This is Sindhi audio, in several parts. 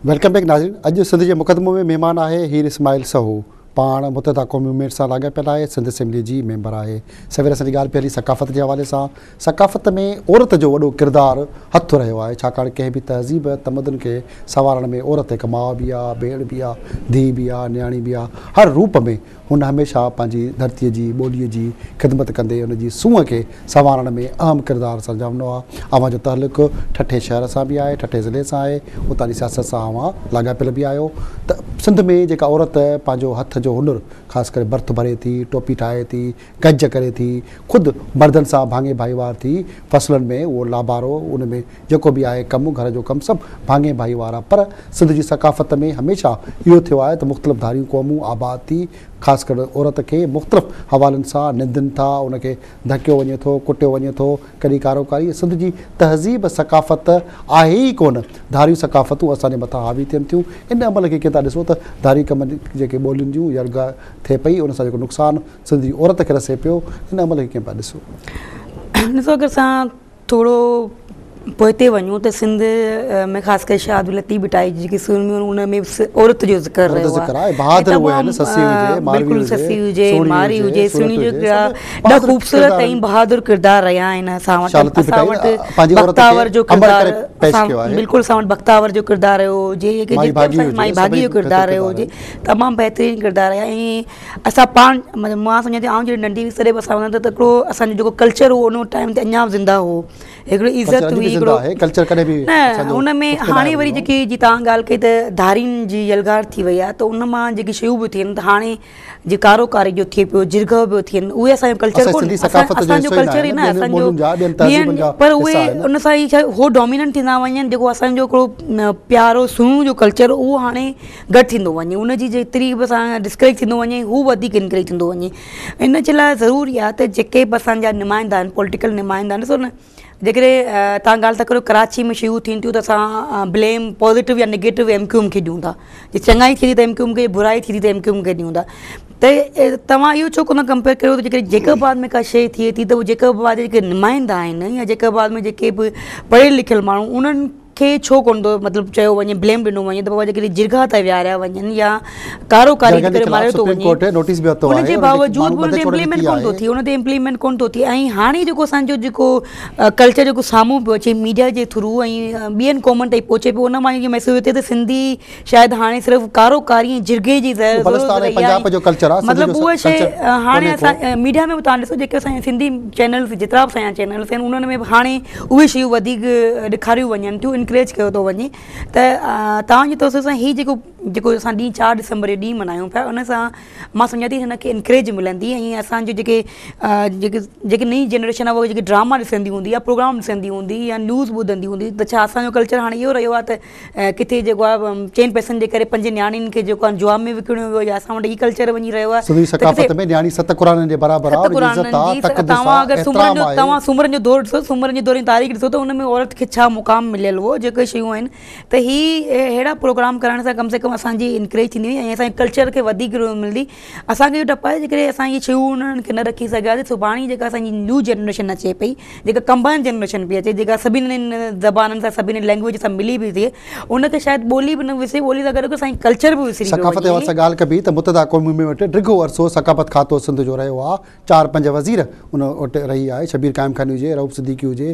Welcome back ناظرين اڄ سنڌ جي مقدمو ۾ مهمان آهي هير اسماعيل سهو پاڻ متحده قومي موومينٽ سان لاڳاپيل آهي سنڌ اسيمبلي جي ميمبر آهي سوير اسان جي ڳالهه پئي هلي ثقافت جي حوالي سان ثقافت ۾ عورت جو وڏو ڪردار هٿ رهيو آهي ڇاڪاڻ ڪنهن به تهذيب تمدن کي سنوارڻ ۾ عورت هڪ ماء به آهي ڀيڻ به آهي ڌيء به آهي نياڻي به آهي هر روپ ۾ هن هميشه پنهنجي ڌرتيء جي ٻوليء جي خدمت ڪندي ان جي سونهن کي سنوارڻ ۾ اهم ڪردار سرانجام ڏنو آهي. اوهان جو تعلق ٺٽي شهر سان به آهي، ٺٽي ضلعي سان آهي، اتان جي سياست سان اوهان لاڳاپيل به آهيو ته سنڌ ۾ جيڪا عورت پنهنجو هٿ جو هنر خاص ڪري ڀرت ڀري ٿي، ٽوپي ٺاهي ٿي، گج ڪري ٿي، خود مردن سان ڀاڱي ڀائيوار ٿي فصلن ۾ اهو لابارو ان ۾ جيڪو به آهي ڪم گهر جو ڪم سڀ ڀاڱي ڀائيوار آ پر سنڌ جي ثقافت ۾ هميشه اهو ٿيو آهي ته مختلف ڌاريون قومون آباد ٿي خاص ڪري عورت کي مختلف حوالن سان نندن ٿا ان کي ڌڪيو وڃي ٿو ڪٽيو وڃي ٿو ڪڏهن ڪارو ڪاري سنڌ جي تهذيب ثقافت آهي ئي ڪونه ڌاريون ثقافتون اسان جي مٿان حاوي ٿين ٿيون ان عمل کي ڪيئن ٿا ڏسو ته ڌاري ڪمن جيڪي ٻولين جون يرغار ٿئي پئي ان سان جيڪو نقصان سنڌ جي عورت کي رسي پيو ان عمل کي ڪيئن پيا ڏسو. ڏسو اگر اسان ٿورو پوئتي وڃون ته سنڌ ۾ خاص ڪري شاهه عبداللطيف ڀٽائي جي جيڪي سورميون آهن ان ۾ به عورت جو ذڪر رهيو آهي بلڪل سسئي هجي مارئي هجي سهڻي جو ڪردار ڏاڍا خوبصورت ۽ بهادر ڪردار رهيا آهن اسان وٽ اسان وٽ بختاور جو ڪردار بلڪل اسان وٽ بختاور جو ڪردار رهيو هجي مائي ڀاڳي جو ڪردار رهيو هجي تمام بهترين ڪردار رهيا ۽ اسان پاڻ مطلب مان سمجهان ٿي آئون جڏهن ننڍي هيس تڏهن به اسان وٽ ته هڪڙو اسان جو جيڪو ڪلچر هو ان ٽائيم تي اڃا به زنده هو هڪڙو عزت هئي هڪڙو ڪلچر ڪڏهن به نه ان ۾ هاڻي وري جيڪي جي توهان ڳالهه ڪئي ته ڌارين جي يلغار ٿي وئي آهي ته ان مان جيڪي شيون به ٿين ته هاڻي جي ڪارو ڪاري جو ٿئي پيو جرڳو پيو ٿين اهي اسان جو ڪلچر ڪونهي اسان جو ڪلچر ئي نه اسان جو ٻين پر اهي ان سان ئي هو ڊوميننٽ ٿيندا وڃن جيڪو اسان جو هڪڙو پيارو سهڻو جو ڪلچر اهو هاڻي گهٽ ٿيندو وڃي ان جي جيتري به اسان ڊسڪريج ٿيندو وڃي هو وڌيڪ انڪريج ٿيندو وڃي ان جي لاء ضروري آهي ته جيڪي به اسان جا نمائندا آهن پوليٽيڪل نمائندا آهن ڏسو نه جيڪڏهن توهان ڳالهه ٿا ڪريو ڪراچي ۾ شيون ٿين ٿيون ته اسان بليم پازيٽو يا نيگيٽو ايم ڪيو ايم کي ڏيون ٿا جي چڱائي ٿئي ٿي ته ايم ڪيو ايم کي برائي ٿئي ٿي ته ايم ڪيو ايم کي ڏيون ٿا ته توهان اهو ڇو ڪونه ڪمپيئر ڪريو ته جيڪڏهن جيڪب آباد ۾ ڪا شيء ٿئي ٿي ته جيڪب آباد جا جيڪي نمائندا آهن يا جيڪب آباد ۾ جيڪي به پڙهيل لکيل ماڻهو انهن کي ڇو ڪونه ٿو مطلب چيو وڃي بليم ڏنو وڃي ته بابا جيڪڏهن جرڳا ٿا ويهاريا وڃن يا ڪارو ڪاري ڪري ماريو ٿو وڃي ان جي باوجود به ان تي امپليمينٽ ڪونه ٿو ٿئي ان تي امپليمينٽ ڪونه ٿو ٿئي ۽ هاڻي جيڪو اسان جو جيڪو ڪلچر جيڪو سامهون پيو اچي ميڊيا جي ٿرو ۽ ٻين قومن تائين پهچي پيو ان مان اهو محسوس ٿئي ته سنڌي شايد هاڻي صرف ڪارو ڪاري ۽ جرڳي جي ضرورت رهي آهي مطلب اها شي هاڻي اسان ميڊيا ۾ به توهان ڏسو جيڪي اسان جا سنڌي چينلز جيترا به اسان جا چينلز آهن انهن ۾ به هاڻي اهي شيون وڌيڪ ڏيکاريون وڃن ٿيون انڪريج ڪيو ٿو وڃي ته توهان جي توسط سان هي جيڪو جيڪو اسان ڏينهن 4 ڊسمبر جو ڏينهن ملهايون پيا ان سان مان سمجهان ٿي هن کي انڪريج ملندي ۽ اسان جو جيڪي جيڪي جيڪي نئين جنريشن آهي اهي جيڪي ڊراما ڏسندي هوندي يا پروگرام ڏسندي هوندي يا نيوز ٻڌندي هوندي ته ڇا اسان جو ڪلچر هاڻي اهو رهيو آهي ته ڪٿي جيڪو آهي چئن پئسن جي ڪري پنج نياڻين کي جيڪو آهي جوا ۾ وڪڻيو ويو يا اسان وٽ هي ڪلچر وڃي رهيو آهي سنڌي ثقافت ۾ نياڻي ست قرآنن جي برابر آهي ان جي عزت آهي تقدس آهي احترام آهي. توهان سومرن جو دور ڏسو سومرن جي دور جي تاريخ ڏسو ته ان ۾ عورت کي ڇا مقام مليل هو جيڪي شيون آهن ته هي اهڙا پروگرام ڪرائڻ سان ڪم سي ڪم اسان جي انڪريج ٿيندي ۽ اسان جي ڪلچر کي وڌيڪ ملندي اسان کي اهو ڊپ آهي جيڪڏهن اسان اهي شيون انهن کي نه رکي سگهياسين سڀاڻي جيڪا اسان جي نيو جنريشن اچي پئي جيڪا ڪمبائن جنريشن پئي اچي جيڪا سڀني زبانن سان سڀني لينگويج سان ملي پئي ٿئي ان کي شايد ٻولي به نه وسري ٻولي سان گڏ اسان جو ڪلچر به وسري پيو ثقافت جي حوالي وڃي. سان ڳالهه ڪبي ته متحده قومي موومينٽ وٽ ڊگهو عرصو ثقافت کاتو سنڌ جو رهيو آهي چار پنج وزير ان وٽ رهي آهي شبير قائم خاني هجي رئوف صديقي هجي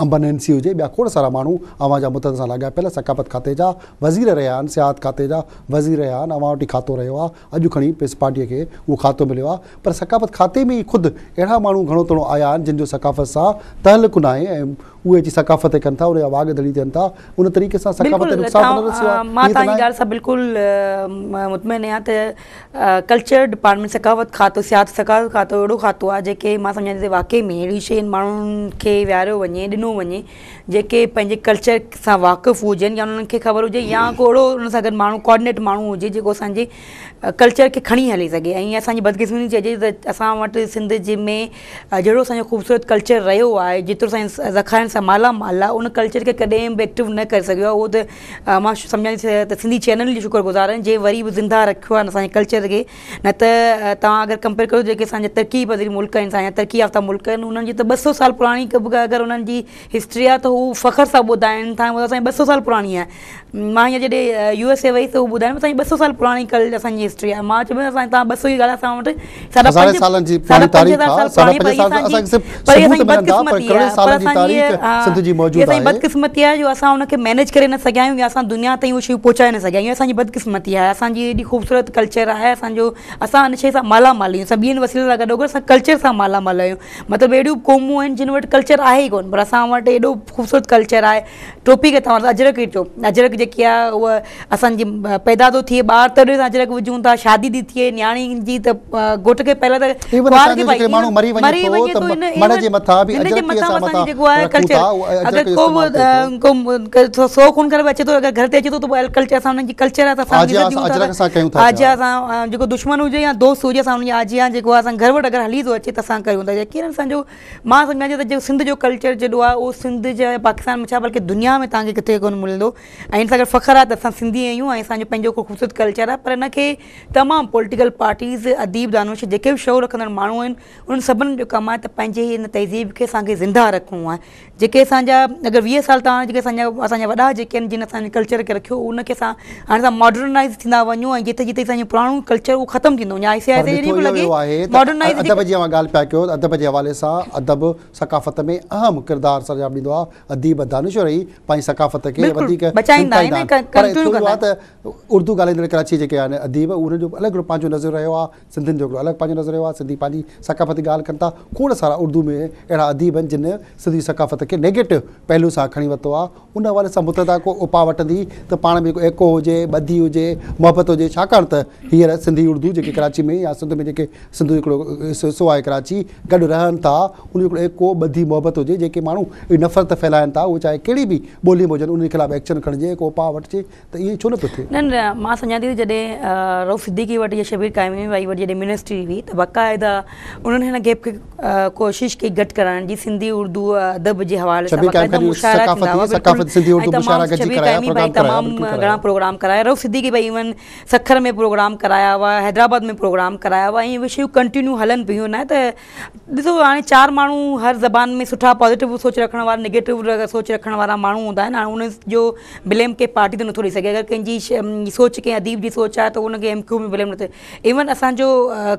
امبر نينسي هجي ٻيا کوڙ سارا ماڻهو اوهان جا متحده سان لاڳاپيل ثقافت کاتي جا وزير رهيا آهن سياحت کاتي جا وزير رهيا آهن اوهان وٽ ئي کاتو رهيو آهي اڄ کڻي پيپلز پارٽيء کي اهو کاتو مليو آهي پر ثقافت کاتي ۾ ئي خود اهڙا ماڻهو گهڻو تڻو آيا آهن جن جو ثقافت سان تعلق ناهي ۽ اهي اچي ثقافت تي ڪن ٿا ان جا واڳ ڌڻي ٿين ٿا ان طريقي سان ثقافت تي بلڪل نقصان به نه رسيو آهي مان ائين ته توهان جي ناهي. ڳالهه سان بلڪل مطمئن آهيان ته ڪلچر ڊپارٽمينٽ ثقافت کاتو سياحت ثقافت کاتو اهڙو کاتو آهي جيڪي مان سمجهان ٿي واقعي ۾ اهڙي شيء ماڻهن کي ويهاريو وڃي ڏنو وڃي جيڪي پنهنجي ڪلچر سان واقف هجن يا انهن کي خبر هجي يا ڪو اهڙو ان سان گڏ ماڻهو ماڻهو ڪوآرڊينيٽ ماڻهو هجي جيڪو اسان جي ڪلچر کي کڻي هلي سگهي ۽ اسان جي بدقسمتي چئجي ته اسان وٽ سنڌ جي ۾ جهڙو اسان جو خوبصورت ڪلچر رهيو آهي جيترو اسان جي ذخائرن سان مالا مال آهي ان ڪلچر کي ڪڏهن به ايڪٽو نه ڪري سگهيو آهي اهو ته مان سمجهان ٿي ته سنڌي چينل جو شڪر گذار آهيان جنهن وري به زنده رکيو آهي اسان جي ڪلچر کي نه ته توهان اگر ڪمپيئر ڪريو جيڪي اسان جا ترقي پذير ملڪ آهن اسان جا ترقي يافته ملڪ آهن انهن جي ته 200 سال پراڻي اگر انهن جي هسٽري آهي ته هو فخر سان ٻڌائين ٿا اسان جي 200 سال پراڻي آهي مان هينئر جڏهن يو ايس اي وئي ته هو ٻڌائين اسان جي 200 سال پراڻي ڪل اسان جي هسٽري آهي مان چيو اسان توهان 200 جي ڳالهه اسان وٽ ساڍا هزارين سالن جي پراڻي تاريخ آهي ساڍا پنج سال اسان کي صرف ثبوت ملن ٿا پر ڪروڙين سالن جي تاريخ سنڌ جي موجود آهي. اسان جي بدقسمتي آهي جو اسان ان کي مينيج ڪري نه سگهيا آهيون يا اسان دنيا تائين اهي شيون پهچائي نه سگهيا آهيون اسان جي بدقسمتي آهي اسان جي ايڏي خوبصورت ڪلچر آهي اسان جو اسان ان شيء سان مالا مال آهيون اسان ٻين وسيلن سان گڏوگڏ اسان ڪلچر سان مالا مال آهيون مطلب اهڙيون قومون آهن جن وٽ ڪلچر آهي ئي ڪونه پر اسان وٽ ايڏو خوبصورت ڪلچر آهي ٽوپي کي توهان اجرڪ ئي چئو اجرڪ جيڪي آهي اها اسان جي پيدا ٿو ٿئي ٻار تڏهن اسان اجرڪ وجهون ٿا شادي ٿي ٿئي نياڻي جي ته گهوٽ کي پهلا ته ايون ڪنوار اسان کي جو پائي جيڪڏهن ماڻهو مري مري وڃي وڃي ٿو ٿو ته ان مڙهه جي مٿان به هن جي اجرڪ ئي مٿان اسان اسان مٿان جو جيڪو آهي رکون ڪلچر ٿا اهو اگر اجرڪ جو ڪو استعمال ٿئي ٿو به ڪو سو خون ڪري به اچي ٿو اگر گهر تي اچي ٿو ته پوء ڪلچر اسان انهن جي ڪلچر آهي ته اسان آجيان عزت ڏيون ٿا اجرڪ ته سان ڪيون ٿا پيا. آجيان سان جيڪو دشمن هجي يا دوست هجي اسان ان جي آجيان جيڪو آهي اسان گهر وٽ اگر هلي ٿو اچي ته اسان ڪيون ٿا يقينن اسان جو مان سمجهان ٿي ته جيڪو سنڌ جو ڪلچر جيڏو آهي اهو سنڌ جي پاڪستان ۾ ڇا بلڪه دنيا ۾ توهان کي ڪٿي ڪونه ملندو ۽ ان سان گڏ فخر آهي ته اسان سنڌي آهيون ۽ اسان جو پنهنجو هڪ خوبصورت ڪلچر آهي پر ان کي تمام پوليٽيڪل پارٽيز اديب دانشور جيڪي به شعور رکندڙ ماڻهو آهن انهن سڀني جو ڪم آهي ته پنهنجي هن تهذيب کي اسان کي زنده رکڻو آهي جيڪي اسان جا اگر 20 سال توهان جيڪي اسان جا اسان جا وڏا جيڪي آهن جن اسان جي ڪلچر کي رکيو ان کي اسان هاڻي اسان ماڊرنائز ٿيندا وڃون ۽ جتي جتي اسان جو پراڻو ڪلچر اهو ختم ٿيندو وڃي آهستي پر آهستي ڏٺو ائين پيو اهو لڳي ويو آهي ته ماڊرنائز ادب جي اوهان ڳالهه پيا ڪيو ته ادب جي حوالي سان ادب ثقافت ۾ اهم ڪردار سرانجام ڏيندو آهي اديب دانشور ئي پنهنجي ثقافت کي بلڪل وڌيڪ بچائيندا آهن همٿائيندا ۽ آهن پر ڪنٽينيو ٿيو اهو ڪندا آهي ته اردو ڳالهائيندڙ ڪراچي جيڪي آهن اديب انهن جو الڳ هڪڙو پنهنجو نظريو رهيو آهي سنڌين جو هڪڙو الڳ پنهنجو نظريو آهي، سنڌي پنهنجي ثقافتي ڳالهه ڪن ٿا، کوڙ سارا اردو ۾ اهڙا اديب آهن جن سنڌي ثقافت کي نيگيٽو پهلو سان کڻي ورتو آهي، ان حوالي سان متحده ڪو اپاء وٺندي ته پاڻ ۾ جيڪو ايڪو هجي، ٻڌي هجي، محبت هجي، ڇاڪاڻ ته هينئر سنڌي اردو جيڪي ڪراچي ۾ يا سنڌ ۾ جيڪي سنڌ جو هڪڙو حصو آهي ڪراچي گڏ رهن ٿا، ان جو هڪڙو ايڪو، ٻڌي، محبت هجي، جيڪي ماڻهو اهي نفرت ڦهلائن ٿا اهي چاهي ڪهڙي به ٻولي ۾ هجن انهن خلاف ايڪشن کڻجي، ڪو اپاء وٺجي. ته ائين ڇو نه پيو ٿئي؟ نه نه مان سمجهان ٿي ته جڏهن رئوف صديقي وٽ يا شبير قائمي ڀائي وٽ جڏهن منسٽري هئي ته باقاعده انهن هن گيپ کي ڪوشش ڪئي گهٽ ڪرائڻ جي سنڌي اردو ادب جي حوالي سان شبير قائم باقاعده خاني مشاعرا ٿيندا هئا ثقافتي ثقافت سنڌي بلڪل ۽ اردو تمام مشاعرا گڏجي شبير ڪرايا قائمي ڀائي پروگرام ڪرايا تمام بلڪل گهڻا ڪرايا. پروگرام ڪرايا رئوف صديقي ڀائي ايون سکر ۾ پروگرام ڪرايا هئا حيدرآباد ۾ پروگرام ڪرايا هئا ۽ اهي شيون ڪنٽينيو هلن پيون نه ته ڏسو هاڻي چار ماڻهو هر زبان ۾ سٺا پازيٽو سوچ رکڻ وارا نيگيٽو سوچ رکڻ وارا ماڻهو هوندا آهن هاڻي ان جو بليم ڪنهن پارٽي تي نٿو ڏئي سگهي اگر ڪنهن جي سوچ ڪنهن اديب جي سوچ آهي ته ان کي ايم ڪيو ۾ بليم نٿو ايون اسان جو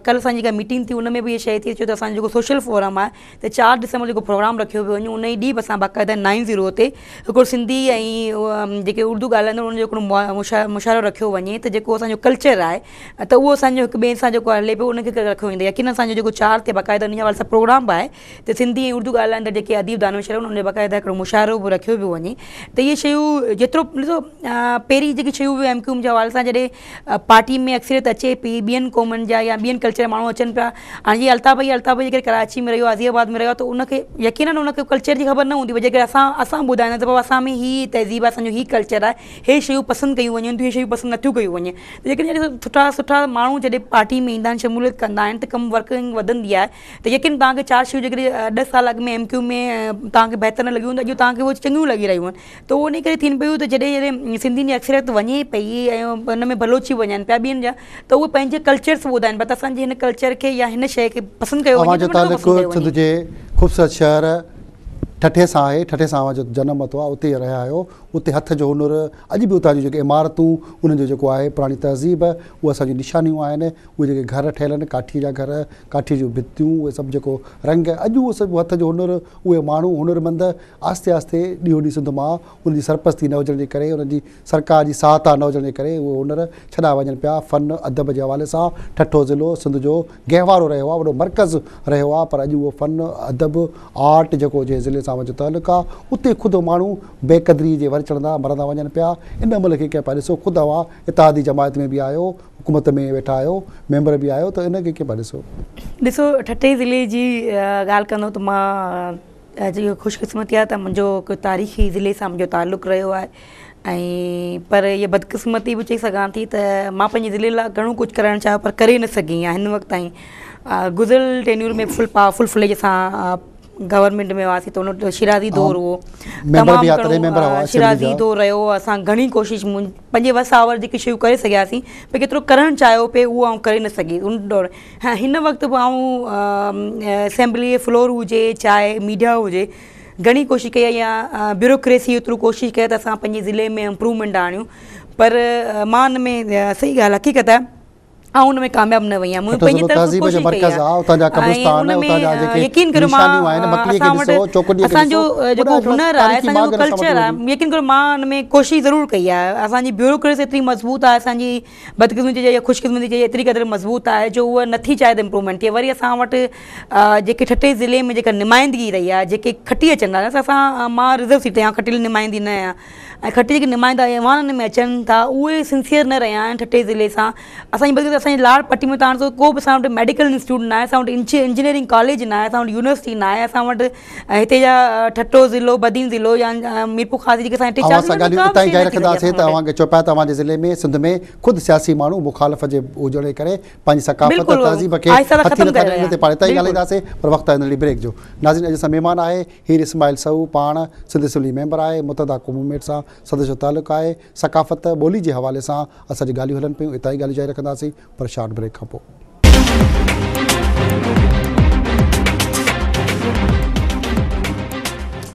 ڪلهه اسان جي جيڪا ميٽنگ ٿي ان ۾ به اها شيء ٿي ڇو ته اسان جو جيڪو سوشل فورم آهي ته 4 ڊسمبر جيڪو پروگرام رکيو پيو وڃي ان ئي ڏينهن به اسان باقاعده نائن زيرو تي هڪڙو سنڌي ۽ جيڪي اردو ڳالهائيندڙ ان جو هڪڙو مشاعرو رکيو وڃي ته جيڪو اسان جو ڪلچر آهي ته اهو اسان جو هڪ ٻئي سان جيڪو هلي پيو ان کي رکيو ويندو يقينن اسان جو جيڪو 4 تي باقاعده ان جي حوالي سان پروگرام به آهي ته سنڌي ۽ اردو ڳالهائيندڙ جيڪي اديب دانشور آهن انهن جو باقاعده هڪڙو مشاعرو به رکيو پيو وڃي ته اهي شيون جيترو ڏسو پهرين جيڪي شيون هيون ايم ڪيو ايم جي حوالي سان جڏهن پارٽي ۾ اڪثريت اچي پئي ٻين قومن جا يا ٻين ڪلچر جا ماڻهو اچن پيا هاڻي جيئن الطاف ڀائي الطاف ڀائي جيڪڏهن ڪراچي ۾ رهيو عزيز آباد ۾ رهيو ته ان کي يقينن ان کي ڪلچر جي خبر نه هوندي پر جيڪڏهن اسان اسان ٻڌائينداسين ته بابا اسان ۾ هي تهذيب آهي اسان جو هي ڪلچر آهي هي شيون پسند ڪيون وڃن ٿيون هي شيون پسند نٿيون ڪيون وڃن جيڪڏهن ڏسو سٺا سٺا ماڻهو جڏهن پارٽي ۾ ايندا آهن شموليت ڪندا آهن ته ڪم ورڪنگ وڌندي آهي ته يقين توهان کي چار شيون جيڪڏهن 10 سال اڳ ۾ ايم ڪيو ۾ توهان کي بهتر نه لڳيون ته اڄ توهان کي اهي چڱيون لڳي رهيون آهن ته اهو ان ڪري ٿين پيون ته جڏهن جڏهن سنڌين جي اڪثريت وڃي پئي ۽ ان ۾ بلوچي وڃن پيا ٻين جا ته اهي پنهنجي ڪلچرس ٻڌائن پيا ته اسان جي هن ڪلچر کي يا هن شيء کي پسند ڪيو اوهان وڃي جو ته تعلق پسند ڪيو سنڌ وڃي. جي خوبصورت شهر ٺٽي سان آهي ٺٽي سان اوهان جو جنم ورتو آهي اتي رهيا آهيو اتي هٿ جو هنر اڄ به اتان جون جيڪي عمارتون انهن جو جيڪو آهي پراڻي تهذيب اهي اسان جون نشانيون آهن اهي جيڪي گهر ٺهيل آهن ڪاٺي جا گهر ڪاٺي جون ڀتيون اهي سڀ جيڪو رنگ اڄ اهو سڀ هٿ جو هنر اهي ماڻهو هنرمند آهستي آهستي ڏينهون ڏينهن سنڌ مان انهن جي سرپرستي نه هجڻ جي ڪري انهن جي سرڪار جي سهائتا نه هجڻ جي ڪري اهي هنر ڇڏا وڃن پيا. فن ادب جي حوالي سان ٺٽو ضلعو سنڌ جو گهوارو رهيو آهي، وڏو مرڪز رهيو آهي پر اڄ اهو فن، ادب، آرٽ جيڪو جنهن ضلعي سان اوهان جو تعلق آهي اتي خود ماڻهو بي قدري جي ور چڙهندا مرندا وڃن پيا. ان عمل کي ڪيئن پيا ڏسو؟ خود اوهان اتحادي جماعت ۾ به آهيو، حڪومت ۾ ويٺا آهيو، ميمبر به آهيو ته ان کي ڪيئن پيا ڏسو؟ ڏسو ٺٽي ضلعي جي ڳالهه ڪندو ته مان اڄ اهو خوش قسمتي آهي ته منهنجو هڪ تاريخي ضلعي سان منهنجو تعلق رهيو آهي. ۽ پر اها بدقسمتي به چئي سگهان ٿي ته مان پنهنجي ضلعي لاء گهڻو ڪجهه ڪرڻ چاهيو پر ڪري نه سگهي آهيان هن وقت تائين. گذريل ٽينيور ۾ فل پا فل فليج اسان گورنمينٽ ۾ هئاسين ته ان وقت شيرازي دور هو تمام گهڻو شيرازي دور رهيو اسان گهڻي ڪوشش پنهنجي وس آور جيڪي شيون ڪري سگهياسين پر جيترو ڪرڻ چاهيو پئي اهو آئون ڪري نه سگهي ان دور هن وقت به آئون اسيمبلي فلور هجي چاهي ميڊيا هجي گهڻي ڪوشش ڪئي آهي يا بيوروڪريسي ايترو ڪوشش ڪئي ته اسان پنهنجي ضلعي ۾ امپروومينٽ آڻيون پر مان ان ۾ صحيح ڳالهه حقيقت آهي آئون ان ۾ ڪامياب نه وئي آهيان مون ٺٽو پنهنجي ضلعو طرف تهذيب جو ڪوشش ڪئي مرڪز آهي آهي اتان جا ۽ قبرستان ان اتان ۾ جا جيڪي يقين ڪريو مان نشانيون آهن مڪلي کي اسان وٽ ڏسو چوڪنڊي کي اسان جو ڏسو جيڪو وڏا هڪڙا هنر آهي تاريخي اسان جو ماڳ آهن اسان وٽ ڪلچر اهي آهي يقين ڪريو مان ان ۾ ڪوشش ضرور ڪئي آهي اسان جي بيوروڪريسي ايتري مضبوط آهي اسان جي بدقسمتي چئجي يا خوش قسمتي چئجي ايتري قدر مضبوط آهي جو اها نٿي چاهي ته امپروومينٽ ٿئي وري اسان وٽ جيڪي ٺٽي ضلعي ۾ جيڪا نمائندگي رهي آهي جيڪي کٽي اچن ٿا اسان مان رزرو سيٽ تي آهيان کٽيل نمائندي نه آهيان ۽ کٽي جيڪي نمائندا ايوانن ۾ اچن ٿا اهي سنسيئر نه رهيا آهن ٺٽي ضلعي سان اسان جي بلڪه اسان جي لاڙ پٽي ۾ تان ڏسو ڪو به اسان وٽ ميڊيڪل انسٽيٽيوٽ نه آهي اسان وٽ انجنيئرنگ ڪاليج نه آهي اسان وٽ يونيورسٽي نه آهي اسان وٽ هتي جا ٺٽو ضلعو بدين ضلعو يا ميرپور خاص جيڪي اسان جي ٽي اوهان چار سان ضلعن ۾ ڳالهيون ڪا به اتان ئي شيء جاري نه ٿي سگهي رکنداسين اسان ته وٽ اوهان کي چئو پيا ته اوهان جي ضلعي ۾ سنڌ ۾ خود سياسي ماڻهو مخالف جي هجڻ جي ڪري پنهنجي ثقافت بلڪل تهذيب کي آهسته آهسته هٿي ختم نٿا ڪري ڏين رهيا ان تي پاڻ اتان ئي بلڪل ڳالهائينداسين پر وقت آهي ننڍڙي بريڪ جو ناظرين اڄ اسان مهمان آهي هير اسماعيل سهو پاڻ سنڌ اسيمبلي ميمبر آهي متحده قومي موومينٽ سان سندس جو تعلق آهي ثقافت ٻولي جي حوالي سان اسان جون ڳالهيون هلن پيون اتان ئي ڳالهيون جاري رکنداسين پر شارٽ بريڪ کان پوء.